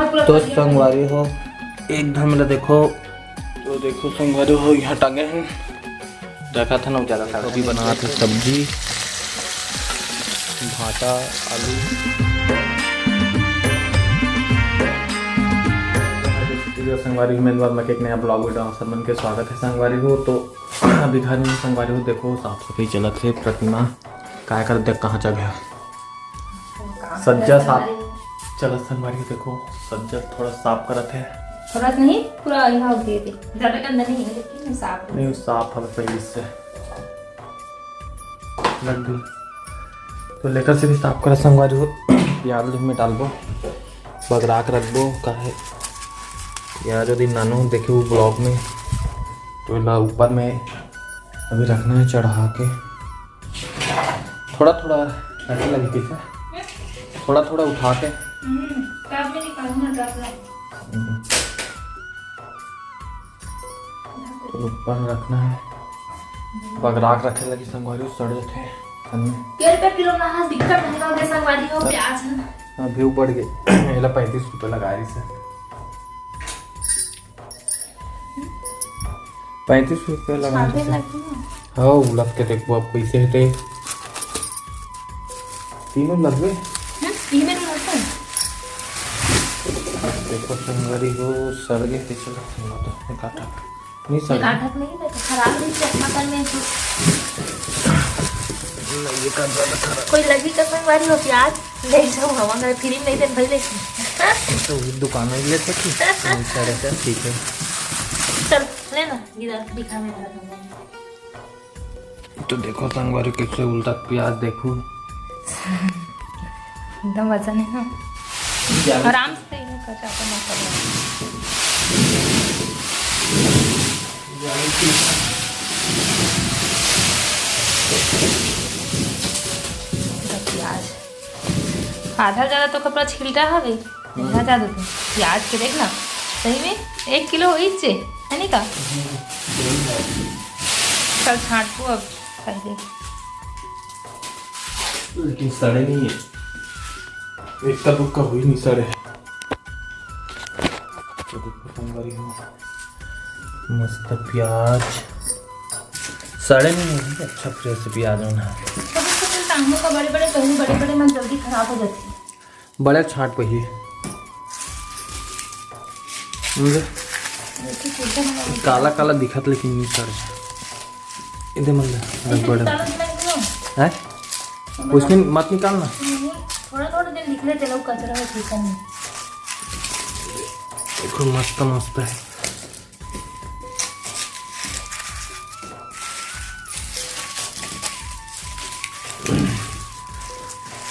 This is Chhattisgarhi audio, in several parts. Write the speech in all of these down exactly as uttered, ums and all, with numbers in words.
तो संगवारी हो, एकदम ला देखो, तो देखो संगवारी हो, यहाँ टांगे हैं, देखा था ना, ज्यादा था। अभी बनात हे सब्जी, भाटा, आलू। संगवारी, मैं एक बार मैं एक नया ब्लॉग वीडियो आप सब मन के स्वागत है संगवारी हो। तो अभी घर में संगवारी हो, देखो साफ सफाई चलत हे, प्रतिमा काय कर देख कहाँ चल गया। सज्जा साफ चलत संगवारी हो, देखो सज्जा थोड़ा साफ करत हे। थोड़ा नहीं, पूरा यहाँ हो गया, ज्यादा गंदा नहीं है लेकिन साफ है। नहीं, साफ है पहले से लग गई। तो लेकर से भी साफ करत संगवारी हो, प्याज में डालबो, बगरा के रखबो, काहे प्याज ओदी नानो देखे वो ब्लॉग में, तो एला ऊपर में अभी रखना है चढ़ा के। थोड़ा थोड़ा रखे लगी कैसे, थोड़ा थोड़ा उठा के। हम्म, तब मैं निकालूंगा, तब ला। हम्म। तो ऊपर में रखना है, बगरा के रखे लगी संगवारी, सड़ जाते हैं। तेल पे किलो ना, दिक्कत महंगा हो गया संगवारी हो, प्याज है। हाँ, व्यू बढ़ गए। एला पैंतीस रुपये लगा रही से। पैंतीस रुपये लगा छापे रही से। लगी ना। हाँ, उलट के देखबो अब कैसे हेते। तीनों लगबे। हम्म, ये मेरे लगता है। देखो संगवारी हो, सड़ गए कैसे लगते हैं तो, एक आधा। नहीं सर। काटत नहीं, मैं तो खराब नहीं चश्मा कर में तो। नहीं, ये कर ज्यादा खराब। कोई लगी कसम वाली हो प्याज? नहीं जाओ, हम अगर फ्री में नहीं दे भाई लेके। तो भी दुकान में ले सकती। नहीं सर, सर, ठीक है। चल, ले ना, इधर दिखा मेरा। तो देखो संगवारी कैसे उलता प्याज देखो। एकदम वजन है ना। आराम से इन्हें कचाता मत करो। प्याज आधा ज्यादा तो कपड़ा छिलटा हवे, इतना ज्यादा तो प्याज के देखना, सही में एक किलो होइच हे, है नी का? चल छांटबो अब पहले। लेकिन सड़े नहीं है, इक्का दुक्का हुई नहीं सड़े। तो देखो संगवारी हो, मस्त प्याज सड़े नहीं है, अच्छा फ्रेश प्याज होना। कभी कभी टांगों का बड़े बड़े, कहीं बड़े बड़े मन जल्दी खराब हो जाते हैं। बड़े छांट पहिले। समझे? काला काला दिखत लेकिन नहीं सड़े। इधर मन ले, ऐसे बड़ा। निकालो, निकालो, निकालो। हैं? उसमें मत निकालना। नहीं, थोड़ा थोड़ा दिन निकले थे लोग, कचरा हो, ठीक है नहीं। देखो मस्त मस्त है।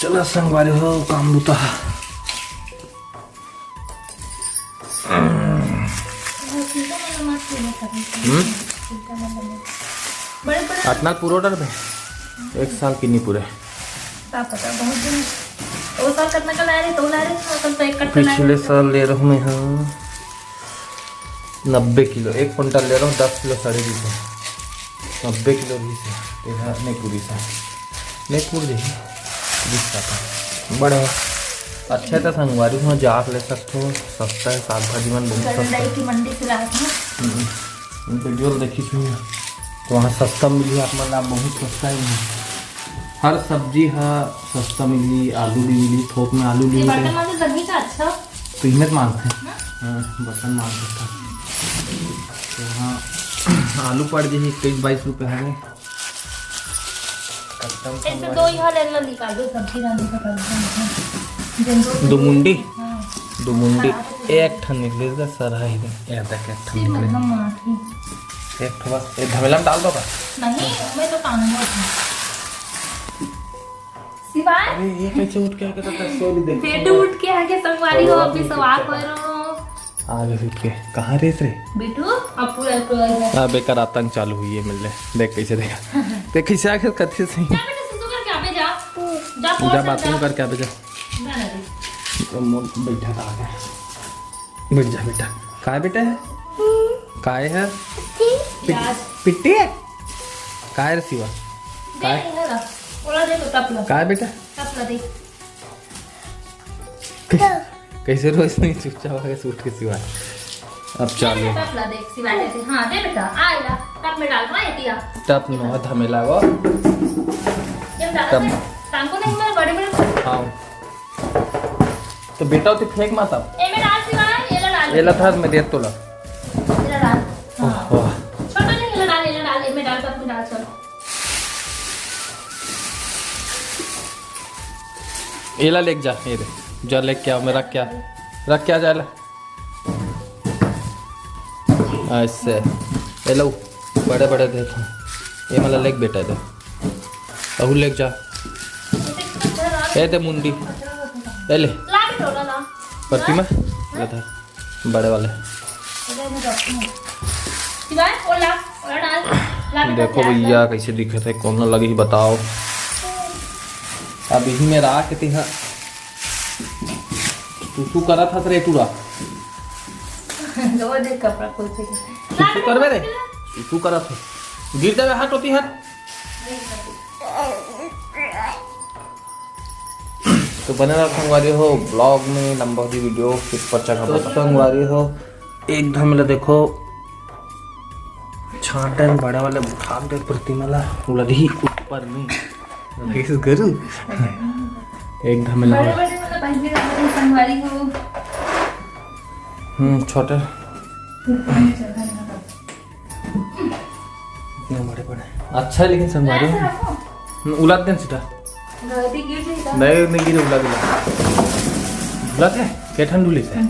चला संगवारी हो, काम बुता। हम्म? बड़े बड़े अतना पूरा डर में एक साल की नहीं पूरे। का पता, बहुत दिन। वो साल कितना का लाए रहे, तो लाए रहे, वो साल तो एक कट्टा लाए पिछले रहे। साल ले रहूँ मैं, हाँ, नब्बे किलो, एक कुंटल ले रहूँ, दस किलो सड़े रहिसे, नब्बे किलो रहिसे, तेरा नहीं पूरी सा, नहीं पूर जाही, बीस का था। बड़ा अच्छा था संगवारी, वहाँ जाके ले सकते हो, सस्ता है, साग भाजी मन बहुत सस्ता गंडई है। की मंडी से लाए थे। हम्म, वीडियो देखी सुनी ना, तो वहाँ सस्ता मिली आप मन ला, बहुत सस्ता है वहाँ। हर सब्जी हा सस्ता मिली, आलू भी मिली, थोक में आलू ये मिली। बर्तन मांजो, तभी का अच्छा। तो इहमें मांजथे। हाँ? हाँ, बर्तन मांजथे। तो हाँ, आलू पड़ जाही इक्कीस बाईस रुपये हवे। कस्टम ऐसे संगवारी। दो यहाँ ले लो, निकाल दो, सब्जी लाने का कर दो। जिन दो दो मुंडी? हाँ। दो मुंडी। खराब हो गया। एक ठन निकले, सर है इधर। ये तक एक ठन सिर्फ निकले। मतलब माटी। एक ठो बस, एक घमेला में डाल दो का? नहीं, मैं तो टांगो था। शिवाय? अरे, ये कैसे उठ के आके तो सो भी देखो। बेटू उठ के आके संगवारी हो, अभी सवा करो। आ गए उठ के। कहाँ रहे रे? बेटू, अब पूरा, पूरा इधर। अब एकर आतंक चालू हुई है, मिल ले। देख कैसे देखा। देख कैसे आके कथे सही। जा बेटा, सुसु करके आबे जा। जा, पोर जा, से बाथरूम जा। करके आबे जा। जा ना रे। तो मोर बैठा था आगे। बैठ जा बेटा। काय बेटा है? काय है? पिट-, प्याज। पिट्टी है? काय रे शिवा? दे, काय? इधर आ। ओला दे तो तपला। काय बेटा? तपला दे। कैसे रोज नहीं चुपचाप आके सूट के सिवाय। अब चालू। टप ला देख, सिवाय देती। हाँ, दे बेटा, आ ला, टप में डाल, हाँ, एतिया। टप नोहा धमेला वो। ये डाल टप। दे, टांगो नहीं, मेरे बड़े बड़े। हाँ। तो बेटा, उते फेंक मत अब। एमे डाल सिवाय, ये ला डाल। ये ला धर, मैं देत तोला। ये ला डाल। हाँ। ओह। छोटा नहीं, ये ला डाल, ये ला डाल, एमे डाल, टप में डाल, चल। एला लेके जा, ये दे, जा लेके आ, मैं रख के आ, रख के आ जा, ला। ऐसे, ये लो, बड़े बड़े देखो, ये मला लेके बेटा दे, अहू लेके जा, ये दे मुंडी, ये ले, प्रतिमा, ले धर। बड़े वाले। शिवाय, ओला, ओला डाल। ला बेटा, देखो प्याज भैया, डाल। कैसे दिखत हे, कौन लगे ही बताओ। अब यही में राख के तिहा तू, तू करत हस रे टूरा। लो, देख कपड़ा खोल के। सुसु करबे रे, सुसु करत हे। गिर जावे हाथ होती हाथ। तो बने रहो संगवारी हो vlog में, लंबा होही video, फिर पच्चा का तो पता। संगवारी हो, एक धमेला देखो, छांटन बड़े वाले उठा दे प्रतिमा ला, उलरही ऊपर में। लगिस गुरु। एक धमेला बड़े हो। बड़े वाला पहले वाले संगवारी हो। हम्म, छोटे। इतने बड़े बड़े। अच्छा है लेकिन संगवारी हो। ऐसे रखो। हम्म, उलाद देन सीधा। गलती गिर जाई त। नहीं, नहीं गिरे, उलाद, उलाद। उलाद है? के ठन डुलिस हे?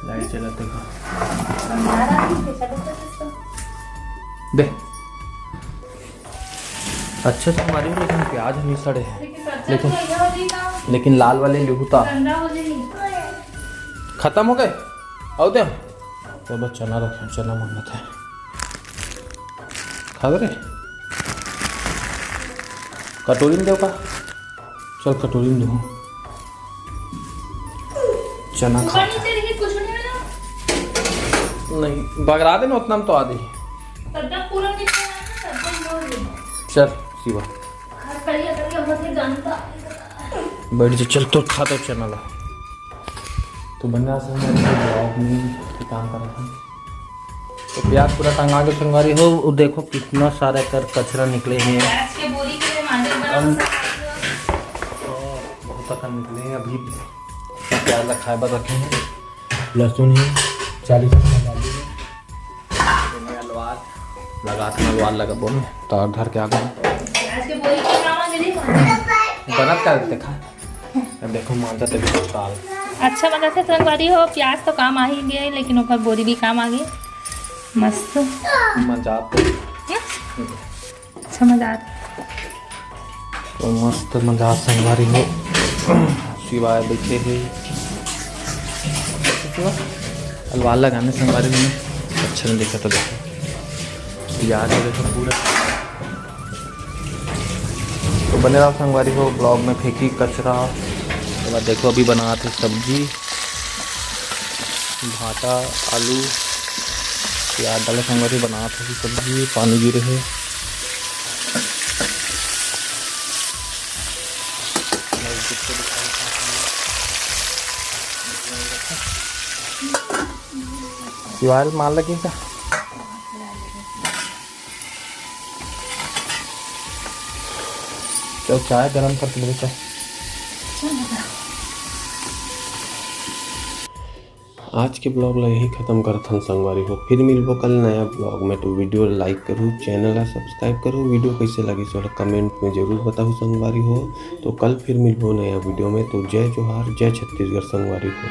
लाइट चला देखो। दे। अच्छा संगवारी हो, लेकिन प्याज नहीं सड़े हे। लेकिन, लेकिन लाल वाले लिहू ता। खत्म हो गए? आऊ दे। तो बस चना रखे, चना मांगत हे। खा रे। कटोरी में देव का? चल कटोरी में देव। चना खा। ऊपर नीचे देखिए, कुछ नहीं मिला। नहीं, बगरा देना, उतना में तो आ दे। तब तक पूरा नीचे आया ना, तब तक जोड़ दे। चल, शिवा। करिया, करिया, बहुत ही गंदा। बैठ जा, चल, तो खा तो चना ला। तो बने रहा संगवारी हो vlog में, काम कर रहा। तो प्याज पूरा टंगा के संगवारी हो, वो देखो कितना सारा कर कचरा निकले हे। प्याज के बोरी के लिए मांजर बनाओ हम संगवारी हो। बहुत अकन निकले हे अभी। प्याज ला खाए बर रखे हे, लहसुन हे चालीस रुपया डाल दीजिए। तो मैं अलवार लगा के अलवार लगाबो मैं, तार धर के आ गए। प्याज के बोरी के काम आ गई। बनत का देखा। अब देखो, मांजा तो बिल्कुल काल। अच्छा बना थे संगवारी हो, प्याज तो काम आ ही गए, लेकिन ओकर बोरी भी काम आ गई। मस्त। मजा तो। हम्म? अच्छा मजा आ रहा। तो मस्त मजा संगवारी हो। शिवाय बैठे हे। अलवार लगाने संगवारी हो। अच्छा नहीं देखा तो देखो। यार ये देखो पूरा। तो बने रहो संगवारी हो vlog में, फेंकी कचरा। ओकर बाद देखो अभी बनात हे सब्जी, भांटा, आलू, प्याज डाले संगवारी, बनात हे सब्जी, पानी गिरे हे। शिवाय मार लगे का? चल, चाय गरम करके ले, चाय। आज के vlog ला यही खत्म करत हन संगवारी हो, फिर मिलबो कल नया vlog में। तो video ला like करू, channel ला subscribe करू, video कैसे लगी थोड़ा comment में जरूर बताओ संगवारी हो। तो कल फिर मिलबो नया video में। तो जय जोहार, जय छत्तीसगढ़ संगवारी हो।